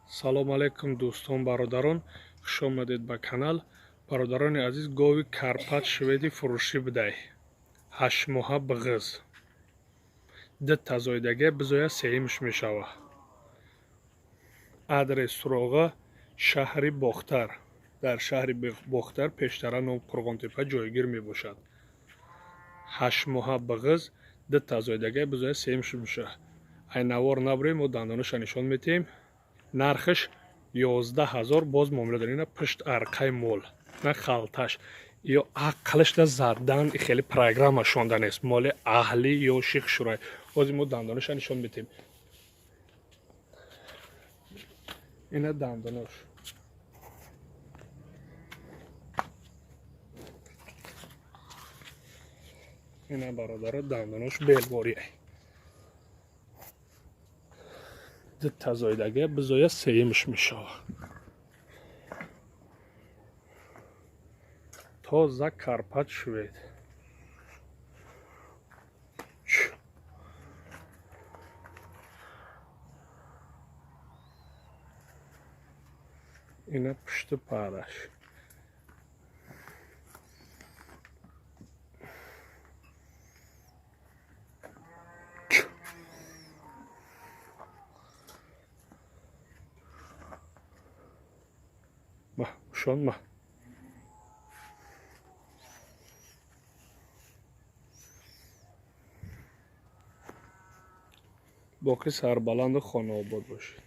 Салом алейкум, дӯстон, бародарон, хуш омадед ба канал. Бародарони азиз, гови Карпат шведи фурӯшӣ будай. 8 моҳа бағыз. Ду тазоидаге бизоя сеюмш мешава. Адрес суроға шаҳри Бохтар. Дар шаҳри Бохтар, пештара ном Қурғонтепа, ҷойгир мебошад. 8 моҳа бағыз, ду тазоидаге бизоя сеюмш мешава. Ай навор набурем, мо дандонаша нишон метиҳем. Нархаш 11 000, боз муомила дорем. Ина пушт арқаи мол, на халташ ё ақлашда задан, хеле программа шонда нест. Моли аҳлӣ ё ших шурай. Ҳозир мо дандонаша нишон метиҳем. Ина дандонош. Ина, бародаро, дандонош белвория. Ду тазоидаге бизоя сеюмш мешава. Тоза Карпат швед. Ина пушти параш. Ма, ушонма. Боқӣ сарбаланду хонаобод бошед.